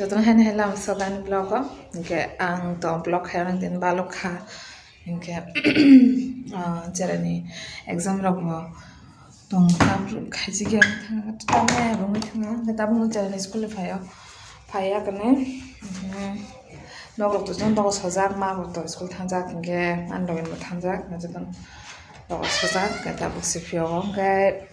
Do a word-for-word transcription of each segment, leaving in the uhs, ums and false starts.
Jotono haino hai lama sok ani vlog o. Hinkhe ang to vlog khairok din balok kha. Hinkhe, ah, cherani exam rok bo tong tam khaijigya thang, tamni aya bo wngwi thanga. Hinkhe tabukno cherani school ni phaio. Phaiya kane, hinkhe nok rok to jang dogo sojak, ma rok to school thangjak, hinkhe ani logi bo thangjak, jotono dogo sojak, hinkhe tabuk se phiyok o. Hinkhe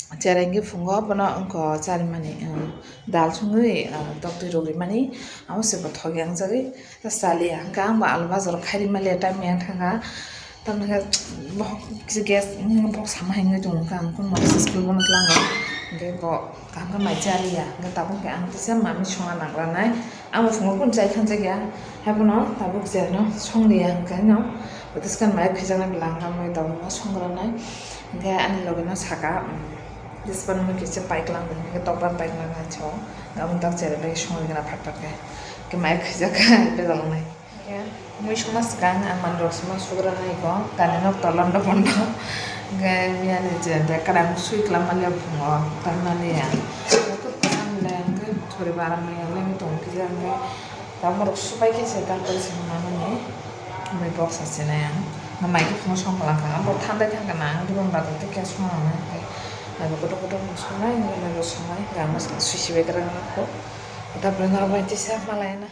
Cherengwi phungo bono wngkha charimani, um, dal songwi, uh, toktwi rwgwi mani, amo se bo thok yang jagwi chaliya. Hwnkhe ang bo alu bazaro khairi maliya, time yang thangkha. Tamokhe bohok kisa gas, um, bohok sama hai wngwi tongo, ang kunu masa school bono tlango. Hwnkhe bo kaham khe mai chaliya. Hwnkhe tabuk khe ang kisa mami songna nangranai. Amo phungo kunu chai khanjakya, haiphano tabuk je no songliya hwnkhe no, bwtwskang mai khaijaknai bwla hwnkhe amo tabuk no songranai. Hwnkhe ani logi no saka, um, jespan mui kisa paiklang hwnkhe tokban paiklang nai chao, gamung tak chere bai songwi gana phat phat khe, hwnkhe mai khaijak khe bejalnai. Mui songma swkang ang manwi rok songma sugranai ko, tani nok tola no bondo, hwnkhe miyani je bwkra ang swi kwlangmani phungo, tamni ya. Thori bara maya lengwi tongo kisa hwnkhe. Tabuk norok supai khe se tal kori se manmani. Mui box asinai ang. Mai khe phungo songkha langkha. Bo thandai thangkha na ang. Ribon bata tei khe songna nang khe. Mai bo kotor kotor bo songnai, mai bo songnai. Gama sui sibai kwrwng nang kho. Tabuk norok bai tisa malai na.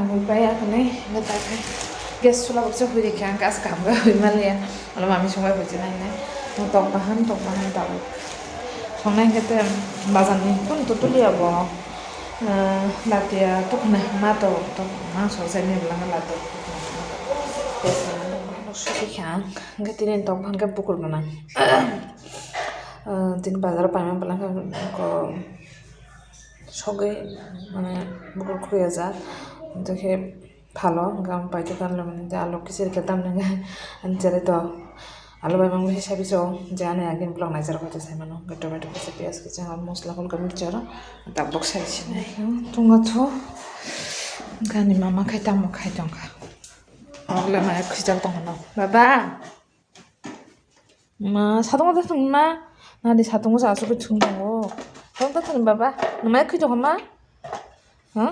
Hui pai ya kane, nge ta khe. Gas chula baksa hui rikha, ang gas kaham khe hui maliya. Alo mami songbai bai chini nai. Tok bahan, tok bahan tabuk. Songnai khe te bazar ni kun tutuliya bo. Eh, latia tok na ma to, to ma so sai ni bla lato. Gas na, tok bahan tok suti kha. Hwnkhe tini tok bahan khe bukur gwnang. Ah, tini bazar o paimani bwlai khe ko sogwi mane bukur khuyajak, hwnkhe phalo hwnkhe ang paithak ani logi tei alu kichir khe tamni hwnkhe ani cherai to alu bai mangwi sai biso je ani agini vlog naijak rok sai mano, hwnkhe tomato kisa, piyaj kisa, mosla, holka, mixture tabuk sai sinai tungma thu hwnkhe ani mama khai tamo khai tongkha. Ogle maya khwijak tongkha no baba. Ma, satung ta thung ma. Nadi satung sa asuk thung tongo. Satung ta thung baba. Namai khui tongo ma? Ha?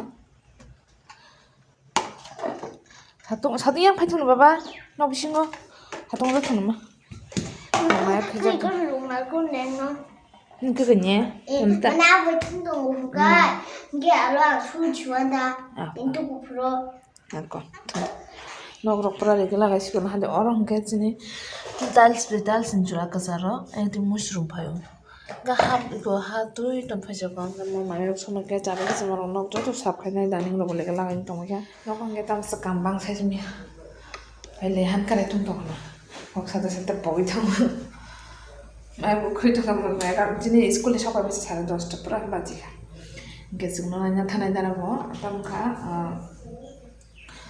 Satung, satung yang phai thung baba. Nok bisingo. Satung ta thung ma. Namai khui tongo. Ni khe kanye? Eh, mana abo thung tongo bukai. Ge alo ang sui chuanda. Intu kupro. Ako. Nok rok pura rege lagai sikon hade oro hwnkhe chini tiles bai tiles ni chwla kwcharo ekdin muisrum phaio. Ga ha iko ha twi ton phaijak ang mo manwi rok somoi khe chaba khe chwma rok nok joto sap khainai dining rok bo lega lagai tongwi kha. Nok hwnkhe tamsa kam bang sai simi. Hai le han kare tung tong na. Kok sata sata pogwi tong. Mai bo khoi tong tong mai ka chini school ni sokai bwsa sare dosta pura baji kha. Hwnkhe chwngno naina thanai dara bo tam kha.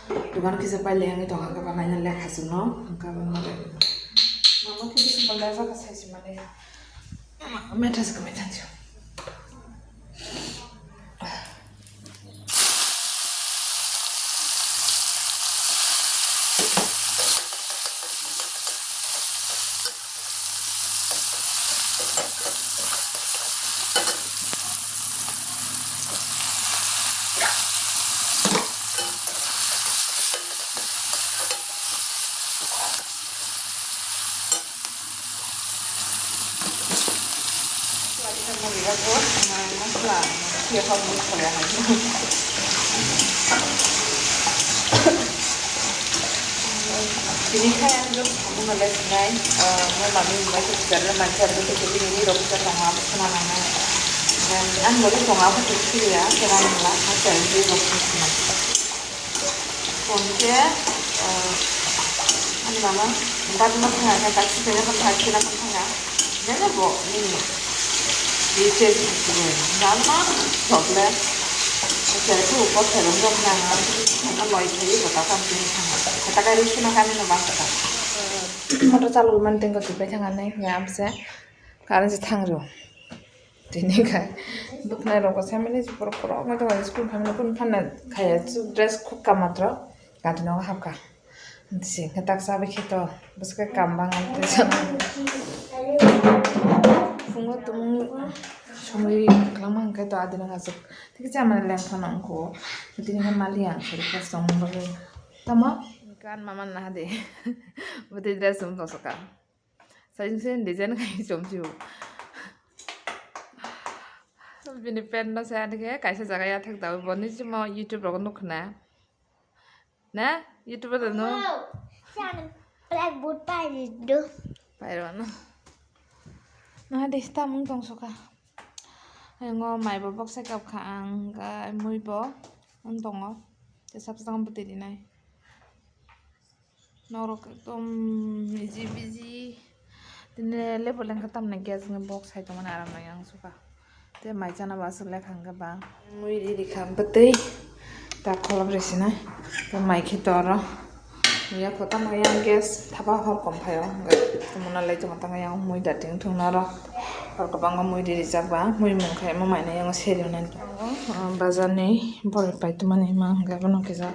Dukan kisa pai le wngwi tongkha, khe ba naina lekha chwngno, wngkha ba male. Mama khe bisi bwlai jaka sai se male. Mama metha se kwmai thansi. Tini khai ang jok samung nalai sinai, ah, mo mami mai khe bichar le manchar le khe tini ni rok bichar tongo abo khna nangnai. Dan ang bole tongo abo khe khiya, khe rang la, ha chai je rok khna. Phone khe, ah, ani mama, bat ma thanga khe taksi khe na thanga, khe na thanga. Nene bo nini. Di che si si ne. Nalma problem. Che tu ko se rom rom na na. Na loi thai ko ta kam tin thang. Kata kai ri suna kani no bang kata. Motor chalu man teng ko tu pe thang anai ya amse. Karan se thang ro. Tini khai bwkhnai rok bo sai mani borok borok wngkha school khamani kun phanna khai dress khuk ka matro kanti no hapkha. Singkhe tak chabai khe to bwswk khe kam bang tei phungo tumung songwi kwlangma hwnkhe to adino aswk tei chamani lengphano wngkho tini khe mali ang sori khe song bagwi tamo gan mama naha de bwtwi dress wng tongsoka. Sajing se design khai chomsio. Bini pant no saya dikhe kaisa jaga yathek dawi boni chimo YouTube rogo nukhna. Na? YouTube rogo no? Wow! Siya blackboard pai rindu. Pai rono. Naha de tamung tongsoka. Ayongo mai bo boksa kapkha ang ga mui bo wng tongo. Te sab sab bwtwi rinai. Norok ekdom busy busy. Tini level wngkha tamni gas ni box hai tongmani aram nai ang suka. Te mai chana ba aswk lekha hwnkhe ba. Mui riri kha bwtwi ta kholop rw sinai. Te mai khe toro. Yakho tamo yang gas thapa hor kom phaio. Tamo na lai tongma tangwi yang mui da ting thung naro. Hor kwbangma mui rijak ba, mui mung khe omo mai no yang seri hwnwi tongo. Ah, bazar ni borok pai tongmani ma hwnkhe bono kisa,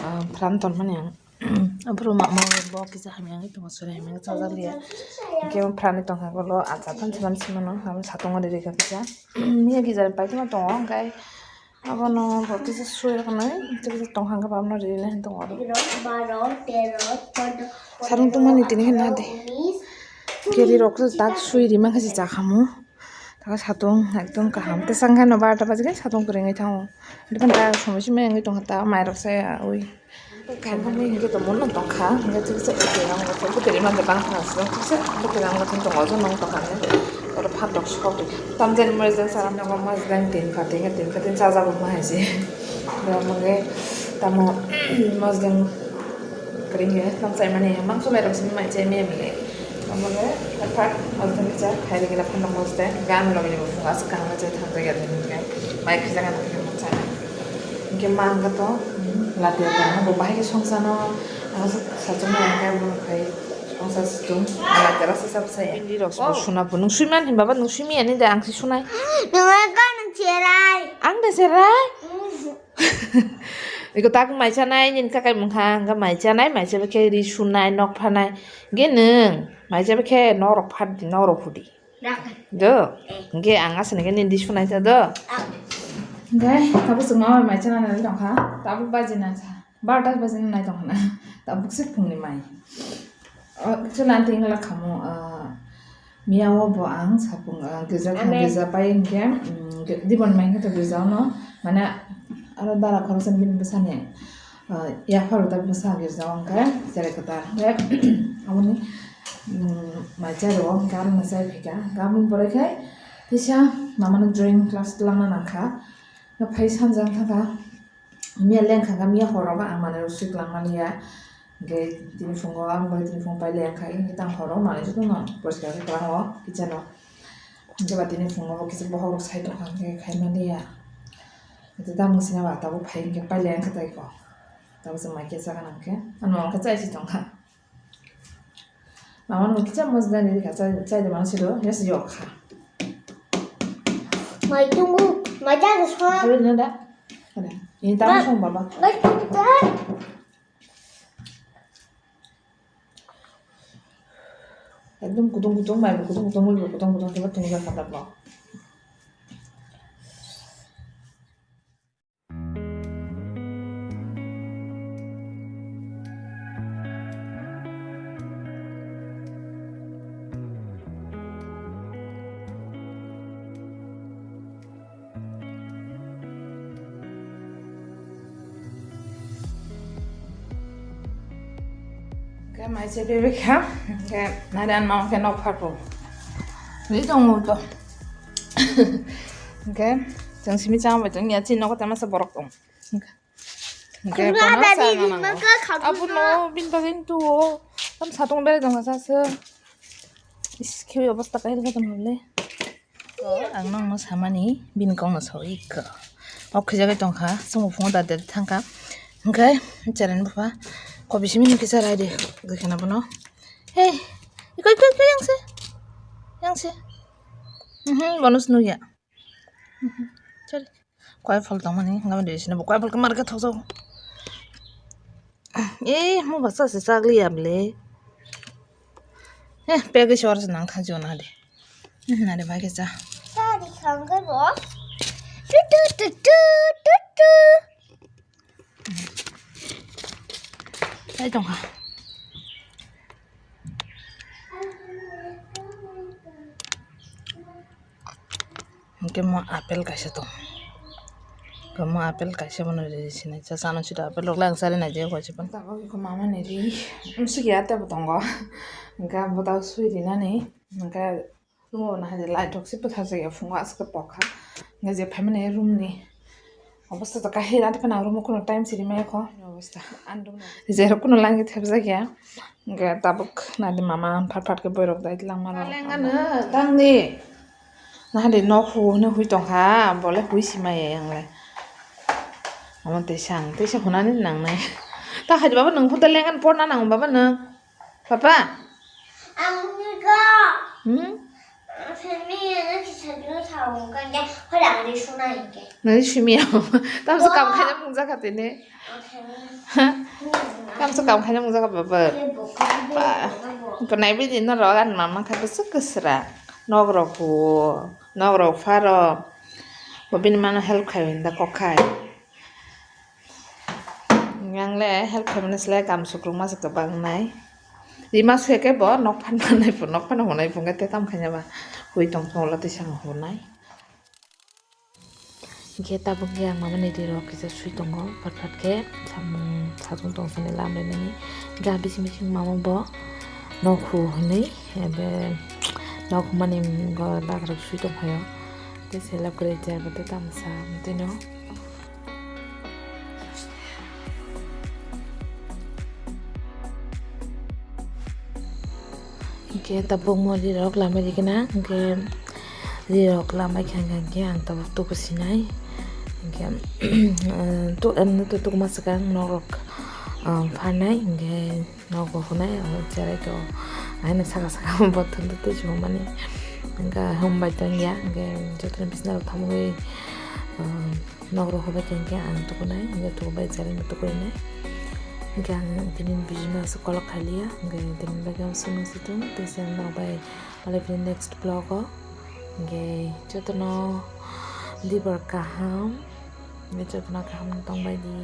ah, pran tonmani ang. Aphuru ma, ma bo kisa hamya wngwi tongo, sori hamya wngwi chajak liya. Hwnkhe omo pran ni tongkha ulo achar phan se mano, amo satung o rijak kisa. Miya kisa pai tongma tongo, hwnkhe abono bo kisa sui rwknai, tei kisa tongkha hwnkhe bo abono rinai hwn tongo aro. Baro, tero, chodo, sarung tongmani tini khe nade. Keri rok tak sui rima khe se chakhamu. Taka satung ekdom kaham. Tesang khe no barota baji khe satung kwrwngwi thango. Dukhan ta somoi somoi wngwi tongkha ta mai rok se ui. Khaimani hwnkhe tongmani tongkha. Hwnkhe chuksa bwtwi rok bwtwi rima de bang thango. Chuksa bwtwi rok bwtwi tongo. Oro phan rok sok. Tamjani moi jang saram nogo moi jang tin phatin tin phatin chajago ma hai se. Hwnkhe tamo moi jang Kwrwngya, tamo chaimani, mangso mairum simi mai chai mia mile. Omo le, aphak, omo le cha, khairi gila phano moste, gan logi ni buphang aswk kaham chai thangjak ya, hwnkhe, mai khijak ano khe mo chai. Hwnkhe ma hwnkha to, latia tongma bo bahai khe songsa no, ano sachukma hwnkhe bo khai songsa situng, latia rasa sab sai. Bindi rok suna bo, nwng sui man hin baba, nwng sui mia ni de, ang si sunai. Nwng ka nwng cherai. Ang de cherai? Iko tak mai chanai, nini kakai mungkha, hwnkhe mai chanai, mai chabai khe ri sunai, nok phanai. Hwnkhe nwng mai chabai khe nok rok phadi, nok rok hudi. Do? Hwnkhe ang aswk hwnkhe nini di sunai ta do? Hwnkhe tabuk chwng ma mai chanai nai tongkha, tabuk baji nai sa, barota baji nai tongkha na, tabuk se phungni mai. O, chwla twi wngla khamu, ah, miya o bo ang sapung, ah, girja thang, girja pai hwnkhe, mm, gi-, dibon mai hwnkhe to girja o no, mane, aro dara khoroksa bini bwsani, ah, yapharo ta bwsa girja o hwnkhe, cherai kwtal hwnkhe, aboni, mm, mai chai rwo hwnkhe aro no chai phaikha, hwnkhe aboni pore khe, kisa mamano drawing class twlangna nangkha, phai sanja wngkha kha. Miya lengkha kha, miya horo ba ang manwi rok swi kwlangmani ya. Hwnkhe tini phungo ang bai tini phung pai lengkha, hwnkhe tang horo manwi jotono poriskar khe kwlango kitchen o. Hwnkhe ba tini phungo bo kisa bokhok rok sai tongkha, hwnkhe khaimani ya. Hwnkhe tamo sina ba tabuk phai hwnkhe pai lengkha tai ko. Tabuk se mai khe chakha nang khe. Ano hwnkhe chai si tongkha. Mama no kisa mojda ni rikha chai, chai de mano siro, yes yok kha. Mai tungu, mai jaga so. Hore na da? Hore. Ini tamu song baba. Mai tungu ta. Ekdom kutung kutung, mai kutung kutung, mai kutung kutung, coba tunggu kata blo. Khe mai se bebekha, khe nari an mama khe nok pharbo. Ni tong mo to. Khe, chwng simi chama bai tong ya, chini nogo tama sa borok tong. Hwnkhe bono sana nango. Abono bini bagwi tuo. Tam satung berai tongkha saswk. Is, khiui obostha kaisa khe tongkha le. O, ang nokno samani bini kokno saui kha. Ok, khijagwi tongkha. Chwngbo phungo da deri thangkha. Hwnkhe, cheren bupha. Kopi simi nukhe chara de. Gwi khana bono. Hey, ikoi, ikoi, ikoi, yang se. Yang se. Mhm, bonus nugya. Mhm. Sorry. Koi phol tongmani, hwnba de sini bo koi phol khe mar khe thokjak. Eh, mo basa se chak liya ble. Eh, pegwi sor se nang thansi ona de. Mhm, na de bai khe cha. Sari khang khe bo. Tu tu tu tu tu tu. Tei tongkha. Hwnkhe mo apple kaisa tong. Hwnkhe mo apple kaisa bono ri sinai cha chana sita apple rok le ang chari nai je koi se. Tabuk iko mama ni ri. Msuk ya tebo tongo. Hwnkhe abo tau sui rinani. Hwnkhe Room o nahadi light rok se bwthajak ya phungo aswk pokha. Hwnkhe je phaimani room ni obostha to kahir, ani phano ang room o kheno time siri maya kho. Obostha ani room ni jerok kheno line khe thepjak ya. Hwnkhe tabuk nadi mama phat phat khe boirok dai langma rok. Lengano tangdi. Nahadi nok hu hwnwi hui tongkha, bole hui si maya yang le. Omo teisa ang teisa hunani nangnai. Ta hai baba nwng khuda lengan porna nango baba nwng. Papa? Ang hwnwi kha. Hmm? Ang simi ano kisa dino sao hwnkha khe hoi ang ri suna hinkhe. Nani simi ya? Tamsa kam khaina mungjakha tini. Ang simi. Tamsa kam khaina mungjakha baba. Khe bo, khe bo, Ba. Khe bo. Ko nai bidi no rogan mama kha bwswk kwsra. Nok rok huo. Nok rok pharo. Bo bini mano help khai da kok khai. Yang le help khaimani slai kam sukrukma se kwbang nai. Rima sui khe bo nok phan phan nai pho, nok phan hwnai pho, hwnkhe te tam khaina ba hui tong tong ulo tei sanga hwnai. Hwnkhe tabuk khe ang mamani rirok kisa sui tongo, phat phat khe samung sajung tong sani lam rinani. Hwnkhe bising bising mama bo nok hu hwnwi, ebe nok humani dagrok sui tong phaio. Tei selap kwrwi chair bo tei tamsa tino. Hwnkhe tabuk mo rirok lamai rikhe na, hwnkhe rirok lamai kha hwnkhe ang tabuk tuku sinai. Hwnkhe, tu-, em, tu-, tukuma swkang nokrok, ah, pharnai, hwnkhe nogo hwnai, abo cherai to, aino saka saka bo thwngtwtwi chumani. Hwnkhe hum bai tongya, hwnkhe jotono bisna rok thamwi, ah, Nok rok hobai khe hwnkhe ang tukunai, hwnkhe tukubai jalino tukuinai. Hwnkhe ang tini bijima aswk kolok khailiya, hwnkhe tini bagwi ang sumui si tung, tei se nok bai palai phini next vlog o. Hwnkhe jotono dibor kaham, hwnkhe jotono kaham tongbai di.